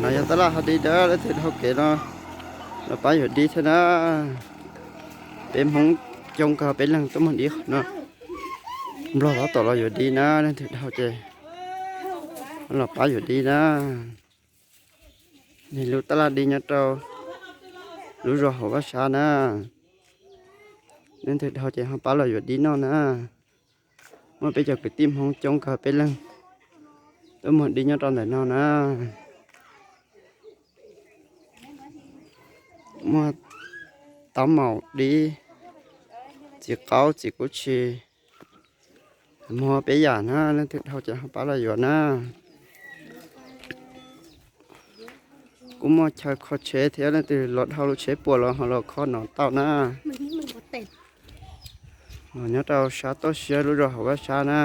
No yog tab laj ho dib na, leej twg dhau kev no los pab yuav dib thiab na. Peb Hmoob coob kawg peb leeg tuaj muag dib qhov no. Nplog tab tom los yuav dib na, leej twg dhau ces los pab yuav dib na. Nws lub tab laj dib nyob rau lub zos hauv Vaj Sab na. Leej twg dhau ces ho pab los yuav dib noj na. Muaj peb cov kwv tij Hmoob coob kawg peb leeg tuaj muag dib nyob rau ntawm no na. Muaj taub maum dib, txiv qaub, txiv kub tshis, muag peb yam na, leej twg dhau ces ho pab los yuav na. Kuj muaj chaw kho tsheb thiab, leej twg los dhau lub tsheb puas los ho los kho no tau na. Los nyob rau sab toj siab lub zos hauv Vaj Sab na.